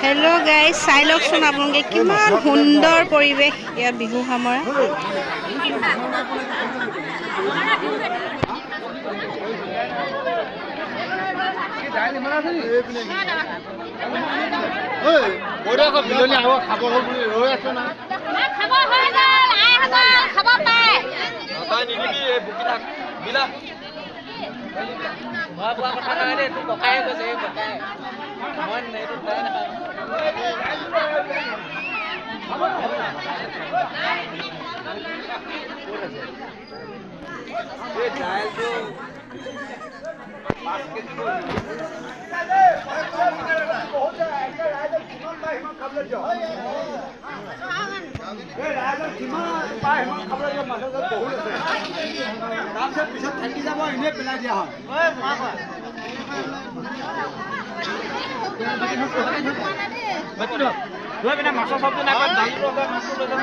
Hello' guys, চাই লওকচোন আপোনালোকে কিমান সুন্দৰ পৰিৱেশ ইয়াত বিহু সামৰা। খাব ৰৈ আছো না। খাব হৈ গ'ল আইসকল, খাব পায়। তই নিদিবি, এই বুকি থাক বিলা। মই কোৱা কথা নহয় দেই, তোৰ ককায়ে কৈছে। এই ককাই মই এইটো তই নাখাওঁ। এই দাইলটো 5 কেজি। তাৰপিছত পিছত থাকি যাব, এনেই পেলাই দিয়া হয়। মাছৰ চব্জি নাই, দালিটো আছে, মাছটো লৈ যাম।